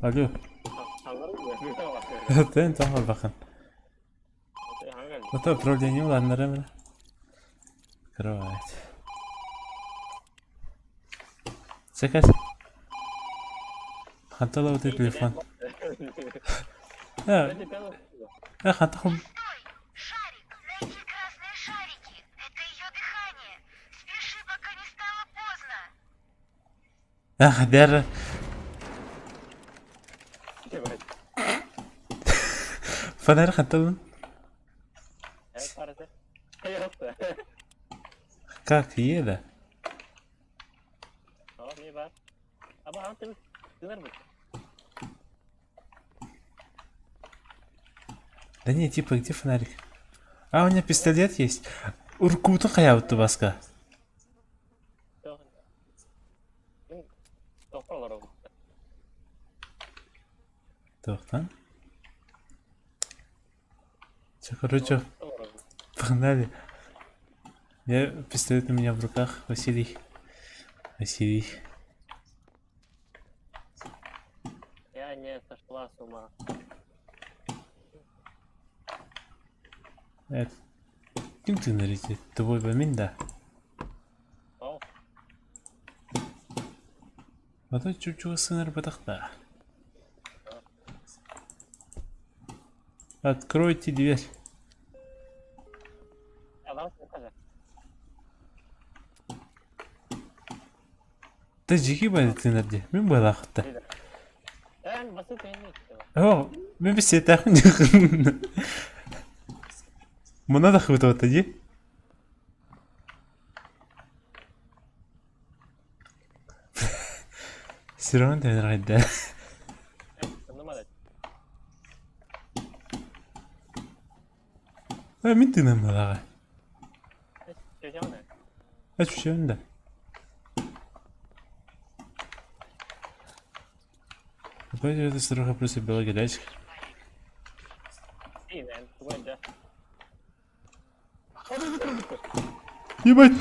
Алло. Тэн тоҕо бакын. Это управление улааннарым. Кровать. Заказ. Хантала вот телефон. Э, э, хантахум. Шарик, найди красные шарики. Это ее дыхание. Спеши, пока не стало поздно. Ах, дэр. Фонарь ханталын. Как еда? Да не, типа, где фонарик? А, у меня пистолет есть. Уркутун хайабытты баска. Туохтан? Все, короче, погнали. Я пистолет у меня в руках, Василий. Василий. Я не сошла с ума. Это... Ким тыынар Твой бамин да? Ол. Ото чучуга сынарбатах да. Откройте дверь. Да жиги байды тыынар дии. Мин буолаахытта. Оо, мин бисиэтээхпин Муна да хыбытабата дии. Все равно тэнэрҕэйдэ. Э, мин тыынам балаҕа. Э, да. Опять это старуха плюс белый горячка. Ебать!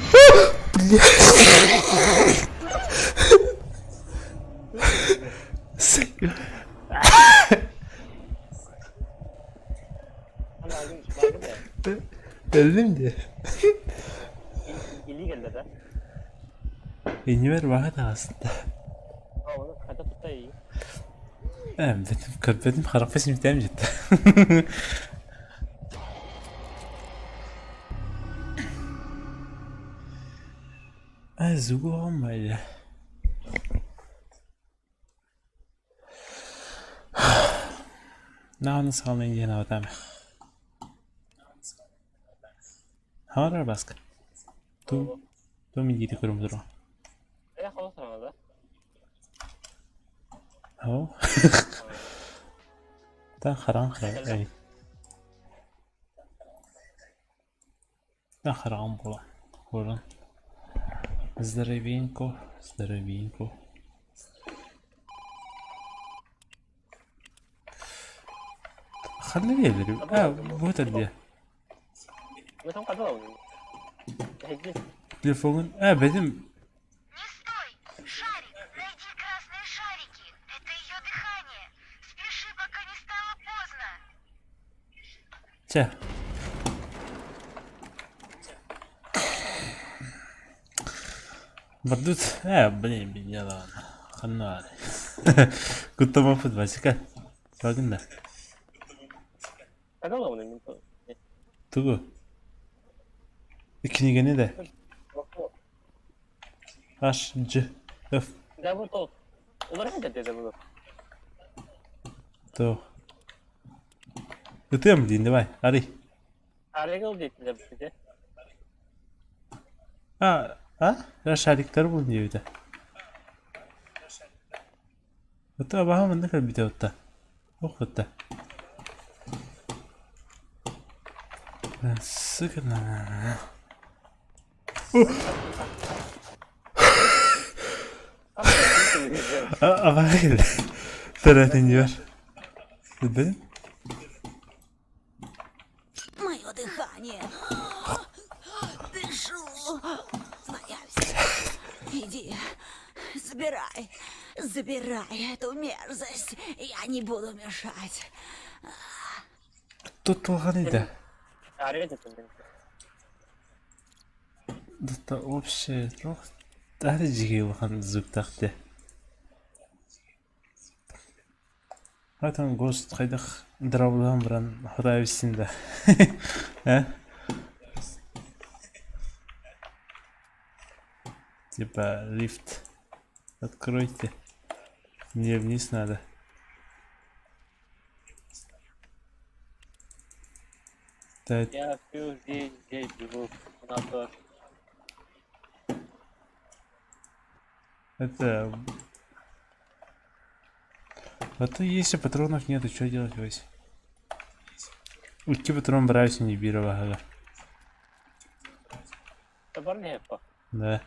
Өллүм дии. Иннибэр баҕа таҕыста. Ээ, көрбөтүм харахпа симтэм дьиттэ. Э, зугуом майя. Нааны саҕалыын диэн абатаам. Хаарар баска. Ту ту мин диити көрүм туруо. Оо. Та хараҥ эй. Та хараҥ буола. Куран. Здоровенько, здоровенько. Ханна биэлэр? А, вот где. Телефонун... А, бэтим... Не стой! Шарик, найди красные шарики. Это ее дыхание. Спеши, пока не стало поздно. Чэ. Бардут... Э, блин, бедняга. Ханна. Куттамаппыт Васика. Багын да. Тугу? Кинигэни да. H, G, F. То. Ытыам диин, давай, арый. А, а? Шариктар булун диэбитэ. Ото абаһа манна кэлбитэ отта. Ох отта. Сука на. Абаһа кэллэ. Төрөөтүн Билбэтим. Мое дыхание. Дышу. Твоя вся. Иди, забирай. Забирай эту мерзость, я не буду мешать. Тут да. Это общее Тары жиги улахан звуктаах дии. Хатан гост хайдах дырабылаан баран хотаабиссин да э Типа лифт откройте. Мне вниз надо. Да. Я всю жизнь здесь живу. У нас тоже. Это... А то если патронов нету, что делать, Вась? Икки патрон брать не бирова. Да.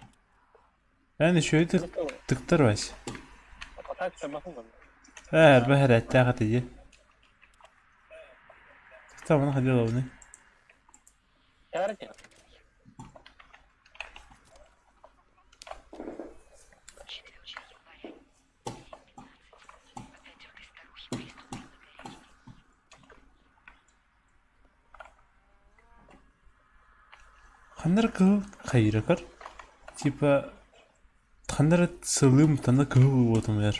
Эн еще и тыктар Вась. Ээ, бэһэрэттээх этэ дии. Тыктар ходила вны. Ханнар кыһыл хайыракар типа ханнар сылым тана кыһыл уотумэр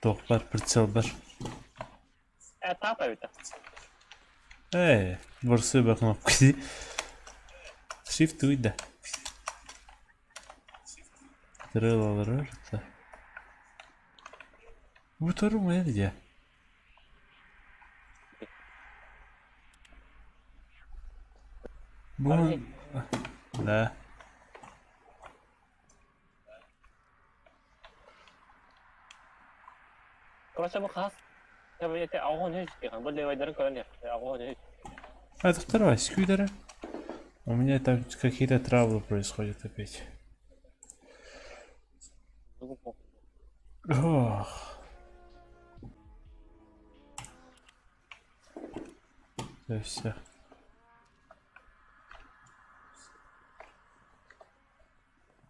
туох бар прицел бар. Ээ, борсуй кнопка дии. Shift уйда. Трелалары Бу тору где? Бу Да. Это вторая скидера. У меня там какие-то травлы происходят опять. Ох. Да все.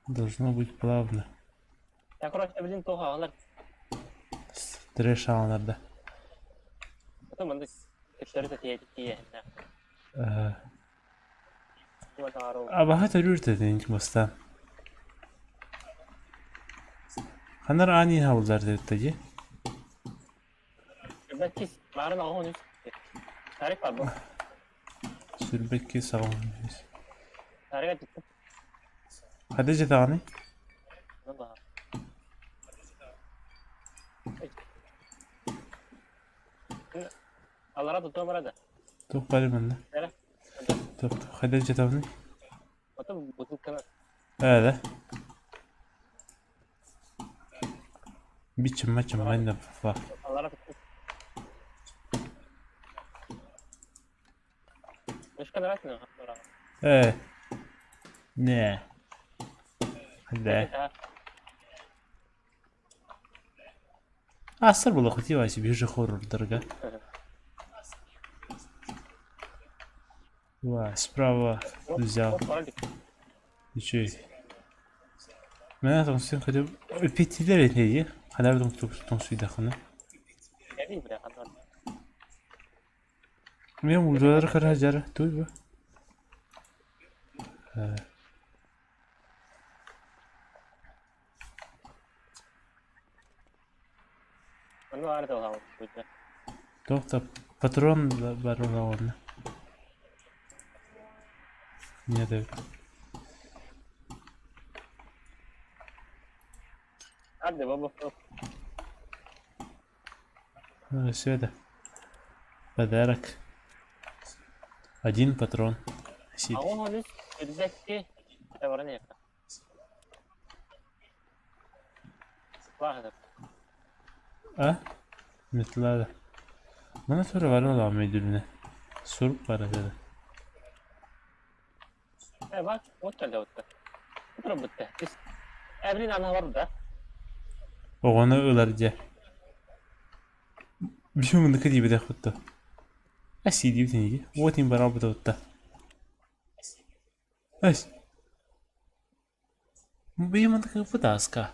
Должно быть плавно. Я, короче, блин, того, алар. Трэш алынарда. Потом аны тие. Абаха төрүр дедин бастан. Ханар ани хавлар деді. Сүрбекки сағын. Hadi жетағаны. Алара тутуа барада. Тух бары манна. Тух хада жетағаны. Потом бутылканы. Да. Бичим мачым майна фа. Алара туту. Мышка нравится? Э. Не. Да. Асыр була хотела себе же хоррор, дорога. Ва, справа взял. Еще. Мен там сын хотел петилер этеди. Хадар дом том суйдахына. Мен ужалар каражар туй бу. Тоқта патрон бар орна. Не да. Hadi baba. Ну, все это. Подарок. Один патрон. Сид. А? Метлада. Мана sonra var ola müdürüne. Sorup var dedi. Bak, Оҕону ылар дьэ. Бүһүн диибэтэх хутта. Аси диибитин Уотин барабыта утта. Ась. Бии мындыка пытаска.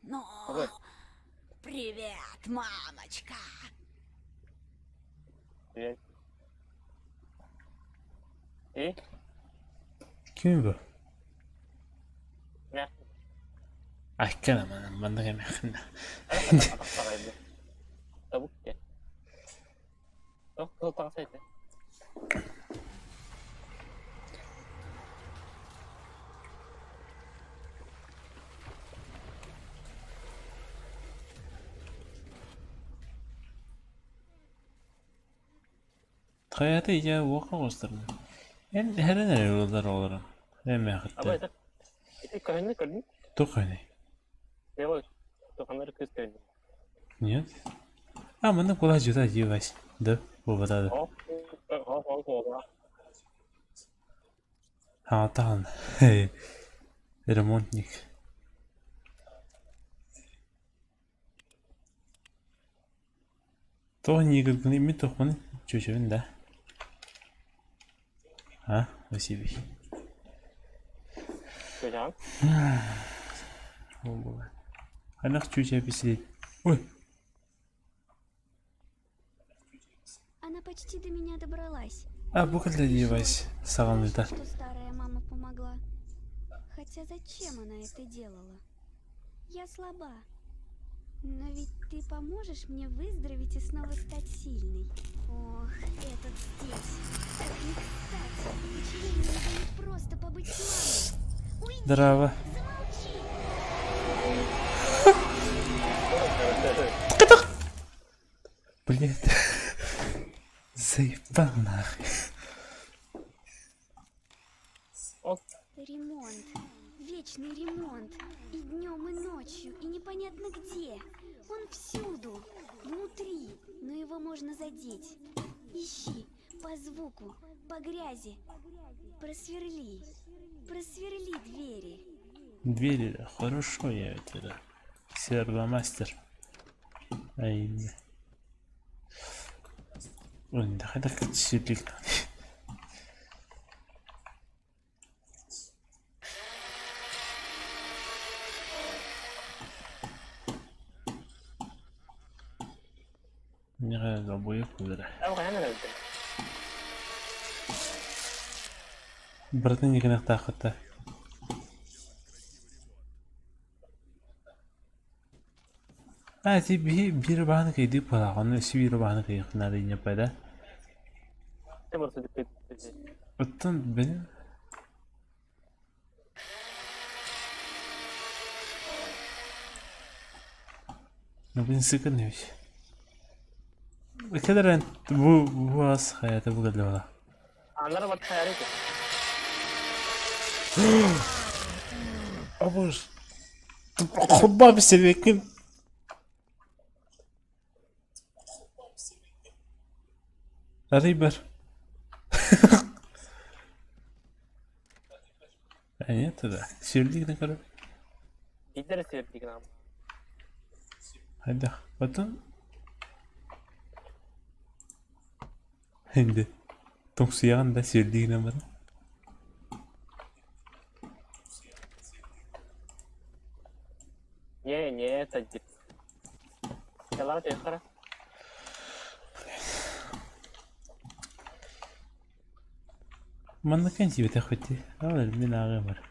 Ну, Ой. привет, мамочка. Привет. И? Ким бу? Мэ. Айкана манан маннык эмээххинэ. Табук диэн. Туох кыһыл таҥас этэ? Хайата ийэ уокка оҕустарна. Эн эһэрэн эрэ ыаллар олорон. Абай Эмээхиттэн. это ити көһүннэ көрдүн? Туох үһүнүй? Левой туханнары кыыс көһүннэ. Нет. А, манна кулаа дьута дии Вась. Да, буолбатаа да. Оох оох оох оох. Хаҥатаҕын. Ремонтник. Тоҕо ньиигиргиний мин туохпунуй чүөчэбин да А, Василий Чүөчэҕин? Хайдах чүөчэ бисиит Ой Она почти до меня добралась. А бу кэллэ дии Вась саҕалыыта Что старая мама помогла. Хотя зачем она это делала? Я слаба. Но ведь ты поможешь мне выздороветь и снова стать сильной. Ох, этот здесь. Так не кстати. Почему мне не дают просто побыть с мамой? Уйди! Здорово. Замолчи! Блядь. Заебал нахуй. Ремонт. Вечный ремонт. И днем, и ночью, и непонятно где. Он всюду. Внутри. Но его можно задеть. Ищи. По звуку. По грязи. Просверли. Просверли двери. Двери, да, хорошо я это, да. Сервомастер. Ай, Ой, да хайдах сүрлик. Миэхэ долбоеб кулара. Эн хайан эрэ эбитин? Барытын гыныахтааххыта. А ити биһи биир баһаны кыйдыы быһалаах, онно өссө биир баһаны кыйыах наада инньэ да? Оттон били Ну блин сыкын эбит. Кэлэрэн бу бу ас хайата бу кэллэ Аннары бат хайары ки. Абыш. Холбаа бисэбеккин. Арый бар. А нет тогда. Свердлик на короче. Биирдэ эрэ сиэрдии гынаҕын. Хайдах. Потом. Инде. Тоҥсуйаҕын да сиэрдии гынан баран. Не, не это дип. Ялара тыахара. Манна кэнсибэтэх дии. Ол мин ааҕыам эрэ.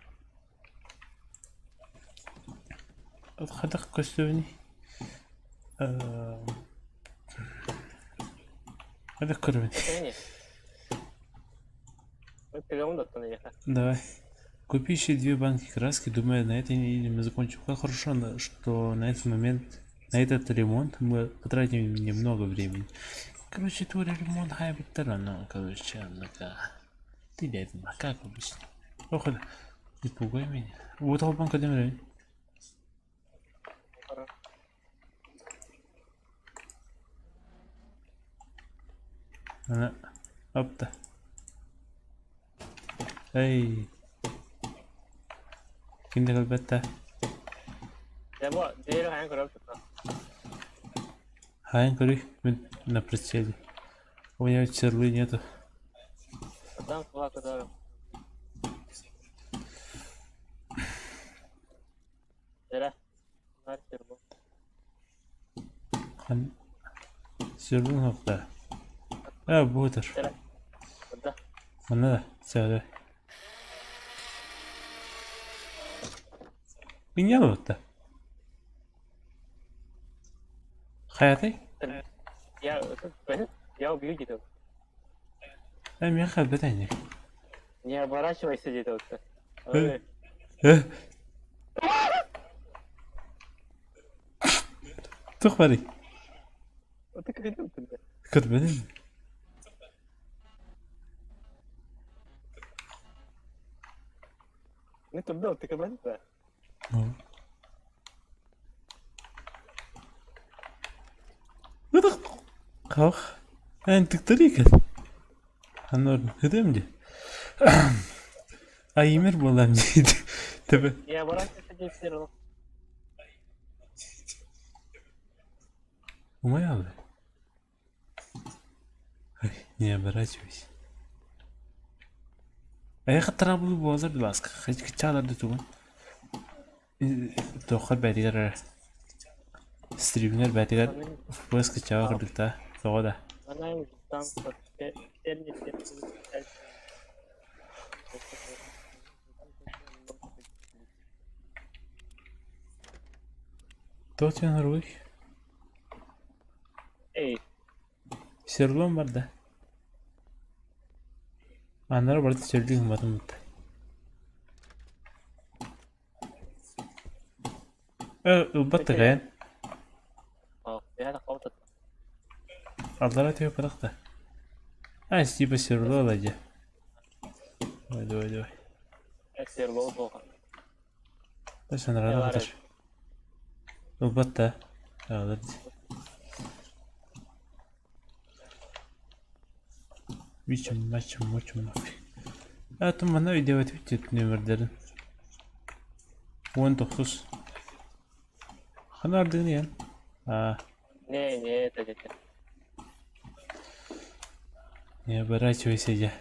Хайдах көстүбүнүй? Хайдах көрөбүн? Давай. Купи еще две банки краски. Думаю, на этой неделе мы закончим. Как хорошо, что на этот момент, на этот ремонт мы потратим немного времени. Короче, твой ремонт хайбиттер, но, короче, ну-ка. Ты дядя, как обычно. Ох, не пугай меня. Вот албанка демерей. Ана, опта. Эй. Ким да кэлбэт да? Дьэ бу диэри хайан көрөм сытта. Хайан көрүй, мин на прицеле. У меня ведь серлы нету. Оттон сула көтөрүм. Эрэ. Сүрбүн уһукта. Ээ буутар. Да. Манна да, сээдэ. Миньял бутта. Хайатай? Я я убью где-то. Ээ миэхэ хэлбэт ини. Не оборачивайся где-то. Э. Э. Туох барый? Көрбөтүм. Хах. Эн тыктарыйкын. Анор хыдым ди. Аймер буолам диит. Төбө. Не оборачивайся здесь все равно. Умайалды. Ай, не оборачивайся. Айха трабыл буолар баска. Хачаларды тугун. Тохор бәтигэр эрэ. Стримнер бәтигэр FPS кыччаҕа кырдыкта. Тоҕо да. Она там Туох диэн оруй? Эй, Серлон барда. Аннары барда серлүү гымматым бутта. Э, ылбат да О, я такого-то. Аллара түһэ бырах да. А, типа серло ладья. Давай, давай, давай. Серло плохо. Бas анарада кытар. Ылбат да. Алар. Бичим, мачым, мочум. Атым мана өйдөбөт бүттүт нөмірдерин. 19. Ханардыгын иэн. А, Не, не, это это. не оборачивайся я.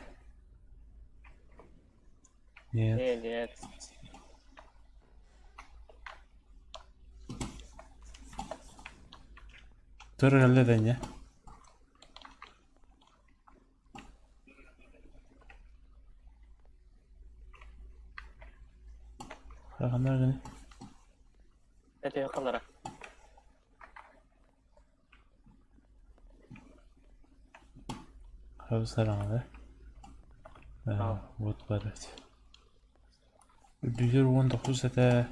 Нет. Не, нет. Тур галле не. Ханардыгын. Это я халара. Хабысараҥа да? Вот бар эбит. Үрдүгэр 19 этэ.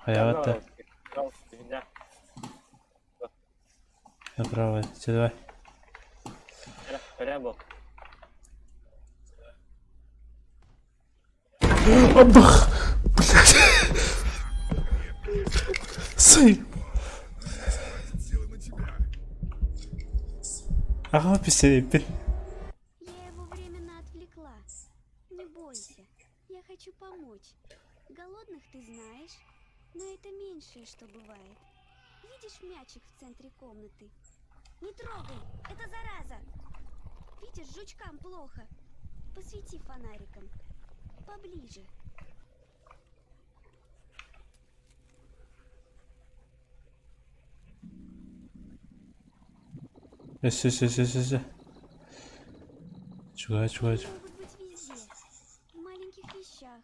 Хайаҕат да? Направо. Чэ давай. Абах! Блядь! Сый! Аҕа писэйпин. Я его временно отвлекла. Не бойся, я хочу помочь. Голодных ты знаешь, но это меньшее, что бывает. Видишь мячик в центре комнаты? Не трогай, это зараза! Видишь, жучкам плохо. Посвети фонариком. Поближе. Өссө, өссө, өссө, өссө. Чуга, чуга, Они могут быть везде. В маленьких вещах.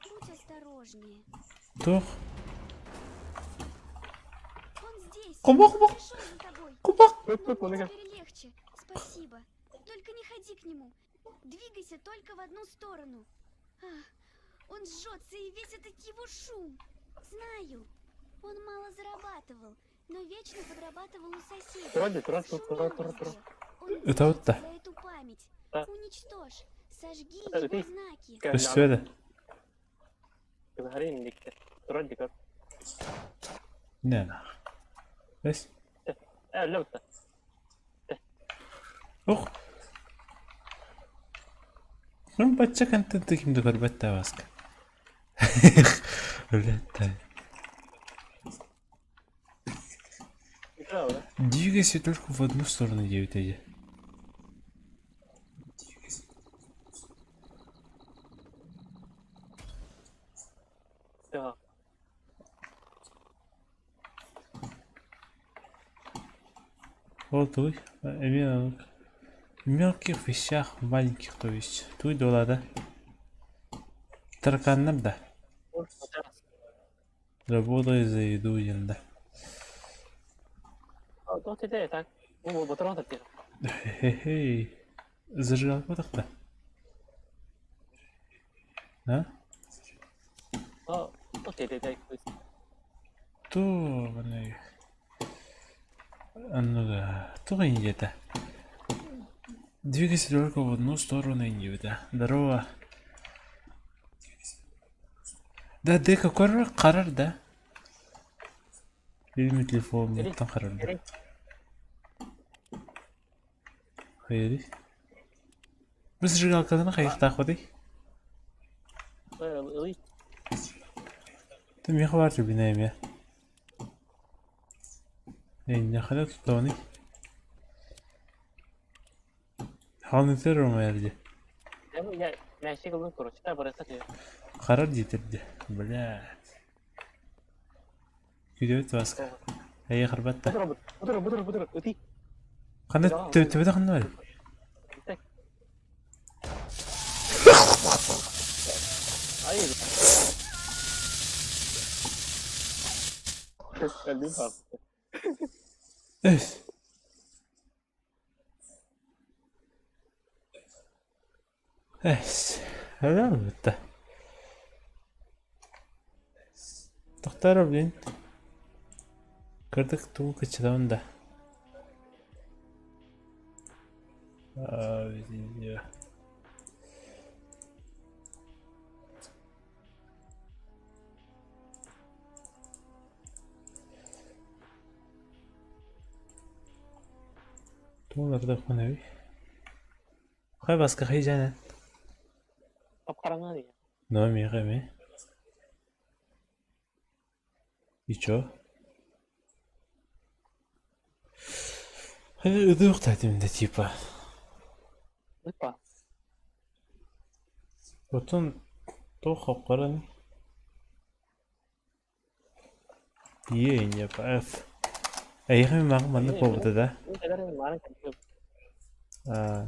Будь осторожнее. Туох? Он здесь. Кубок, кубок. Пришел за тобой. Кубок! Но мне теперь легче. Спасибо. Только не ходи к нему. Двигайся только в одну сторону. Ах, он жжется и весь этот его шум. Знаю. Он мало зарабатывал, но вечно подрабатывал у соседей. Шумел везде. Он Это вот держится да. за эту память. Уничтожь. Сожги его знаки. Өссө да. Не нах. Бэс. Ох. Ну, бачча контенты ким да көрбөт да баска. Блядь, Двигайся только в одну сторону, 9 эти. Ол тугуй? Эмиэ оннук мелких вещах маленьких то есть. Туй дуолаата? Тараканнар да? Работай за еду диэн да. Хе-хей. Зажигалка да? А? Туох Оннуга туох индиэтэ? Двигайся только в одну сторону индиэбитэ. Здорово. Да, дека көрөр харар да. Билми телефонуттан харар да. Хайырый? Бу зажигалканы хайыктаахпытый? Ты миэхэ баар түбүнэ эмиэ. Эйнэхэ тутуоный? Ханыытар умайар дии. Харар диэтэр дии. Блядь. Күдүбүт Васка. Эйэ харбат да. Ханна төбөтө ханна барый? Өс. Эс. Өлөр Тохтоор блин. Кырдык тугу кыччатабын да. Видео. Тугун Хай баска хайдьаанан. Хап-хараҥа дии. Но миэхэ эмиэ. И чё? Ыдыахтаатым да типа. Ыпа. Оттон туох хоппорон Е, не F. Эйиэхэ мин маннык буолбута да? А,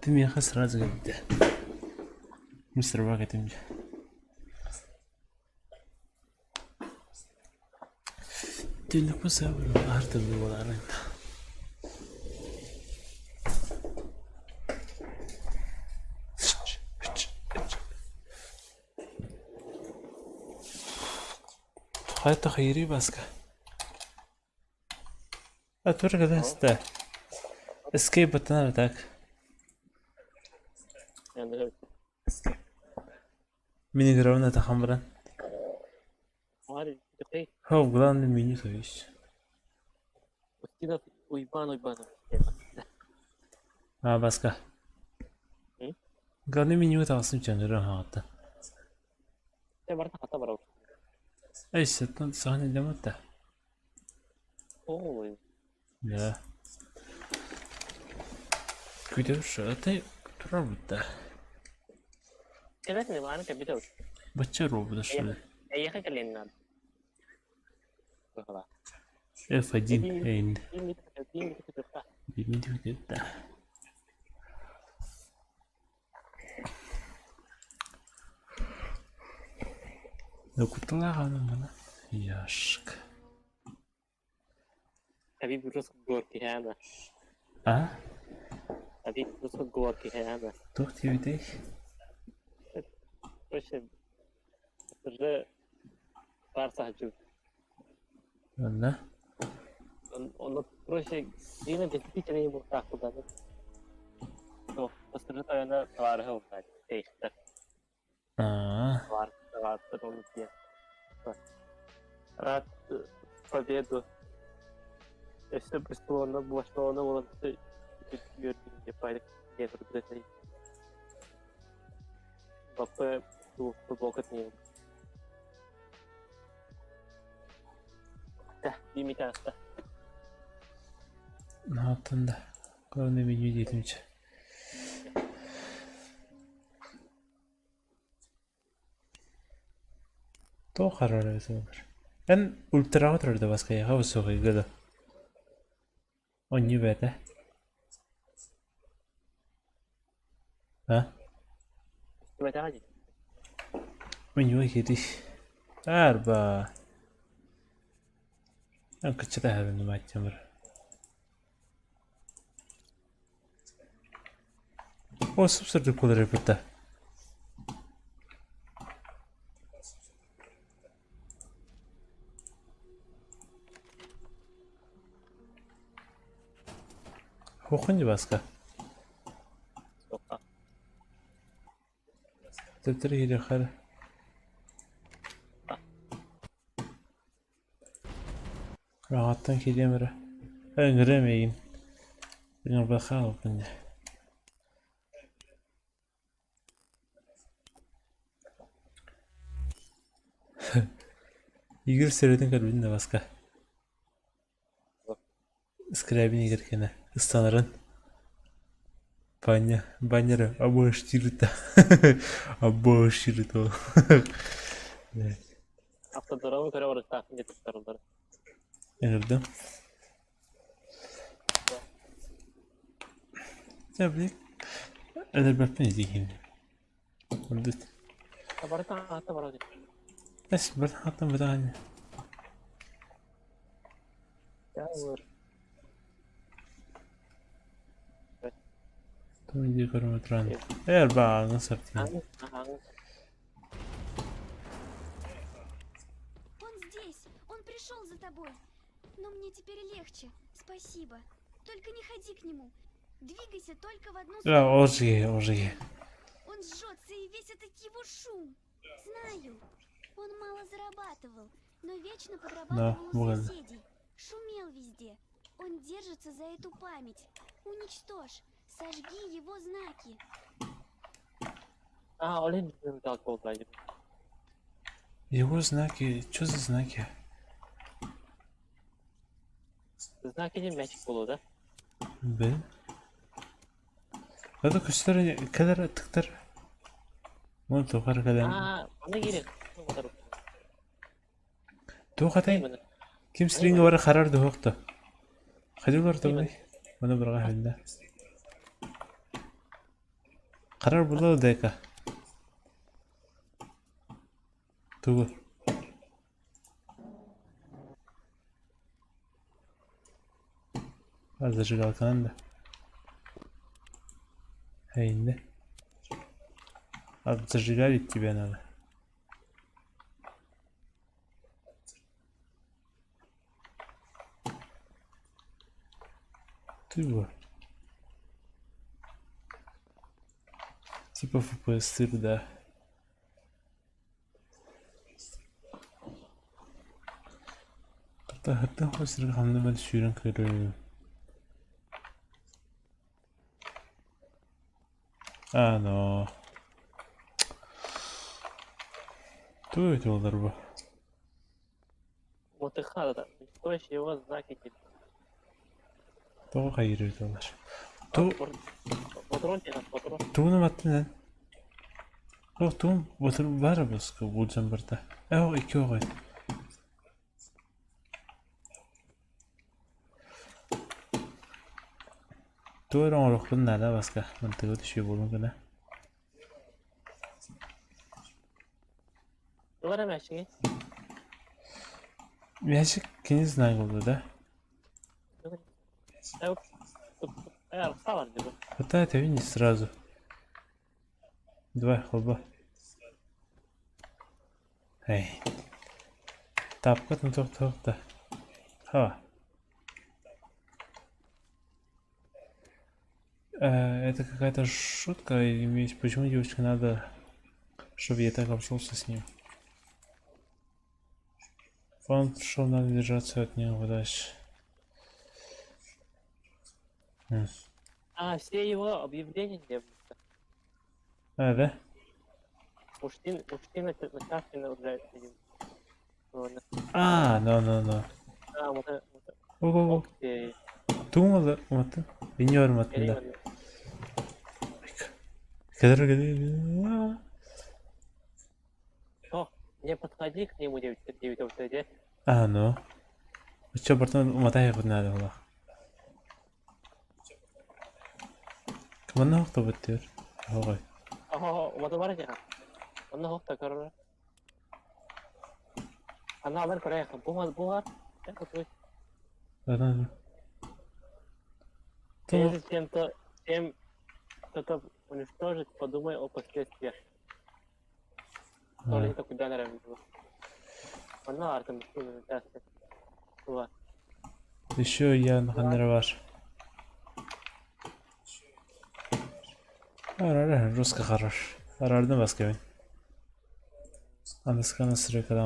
ты миэхэ сразу кэлбитэ. Мистер Бак этим дьэ. Түннүкпүн саабыр аһар тымныы буолаарай Хайта хайырый баска. А тура кэлэн Escape баттанар так. Мин игровой тахан баран. Хо, главный меню то есть. А, баска. Главный меню таҕыстым чаҥыран хаҕатта. Эй, сеттан саҕан илдэмэт да. Да. Күүтэр шатай турар да. Бачча робот что ли? F1 эйн. Да. Кутталаах мана Яшка. А? Туох диэбитэй? Онно? Аа. Рад победу. Өссө быстуона буолан Оттон да главное меню диэтимчэ. Туох харара эбитэ буолар? Эн ультраҕа турар да баскайаҕа высокайга да? Онньу бэйэтэ. А? Истибэтэҕэ дии. Онньуга киирдий. Арба. Кыччата аһабын мааттамыр. О, сып-сырдык буолар эбит да. Хохун Баска. Суохха. Төттөрү киириэххэ эрэ. Аҕаттан киириэм эрэ. Ыҥырыам эйигин. Ыҥырбакка хаалбыппын дии. Игорь сырыытын көрбүтүн да Баска. Скрябин Игорь кэнэ ыстанарын Ваня Ваня обоштирыта обоштирыта Автодорогу көрө барыктаахпын диэн туттараллар. Ыҥырдым. Дьэ, били өлөрбөппүн итигин. Урдут. Барыта аата барар. Эс, барыта ааттан бытаан. Туман көрүмөтран. Эр бааҥы сартин. Он здесь! Он пришел за тобой! Но мне теперь легче. Спасибо. Только не ходи к нему. Двигайся только в одну сторону. Ожги, ожги. Он жжется и весь этот его шум. Знаю. Он мало зарабатывал, но вечно подрабатывал да, у соседей. Шумел везде. Он держится за эту память. Уничтожь. Сожги его знаки. А, олень Его знаки, что за знаки? Знаки диэн мячик буолуо да? Б. Это көстөр кэлэр тыктар. Мон тухар кэлэн. Аа, аны киирин. Туох атай? Ким сирингэ бары харар дуһуохта. Хадилар тобой. Маны бырга хэннэ. Харар була дека. Тугу? Зажигалканан да. Эйинде. От зажигать тебе надо. Ты бы. Типа FPS сыр, да. Хаттан хосры ханна бал сүүрэн көрөр. А, но. Тугу это олар бу? Мотыха, точно его знаки Тоҕо хайыр олар? Ту Патрон патрон. Тугун аттын эн? Ох, тугун батыр бар баска булжан барда. Э, икки оҕой. Тугу эрэ оҥоруохпун наада баска. Мантыга түшүө буолуҥ гына. Тугу эрэ мээчиги? Мээчик кини знак буолла да? Хватает, а не сразу. Давай, холба. Эй. Тапкатын тохтоохто. Ха. Это какая-то шутка или месть? Почему девочке надо, чтобы я так обошелся с ним? Фонд шел, надо держаться от него подальше. А, все его объявления не было. А, да? Ушли, ушли на, на чашке на уже А, no, no, no. А, вот это. Ого, Окей. Думала, вот. Виньор матында. О, не подходи к нему 9 9 А, ну. Чё, братан, мотай надо было. Манна охтобут диир. Оҕой. Оһо, умата бар этиэхэ. Онно охто көрөр. Ана алар көрөйөххө. Бу буһар. Отуй. Да-да. Прежде чем то, чем что-то уничтожить, подумай о последствиях. Тоже это куда наверное. Манна артым Тула. Еще я ханнары бар. Арар, русский хорош. Арардын баскабын. Анысканы сырыкадан.